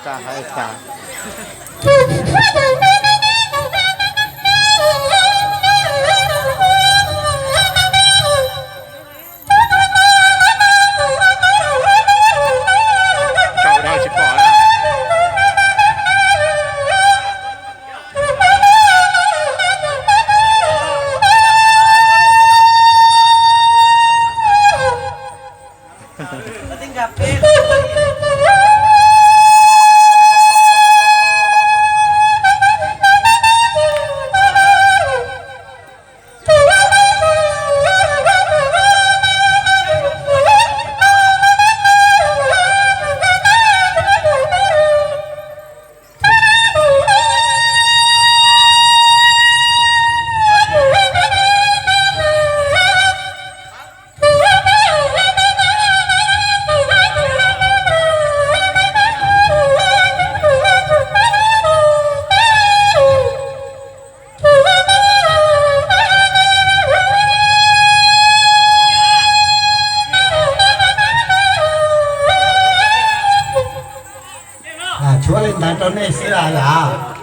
Tsa hais tas. Tsaus dag tsis pom. Tshuav li ntawd rau nej xwb yom.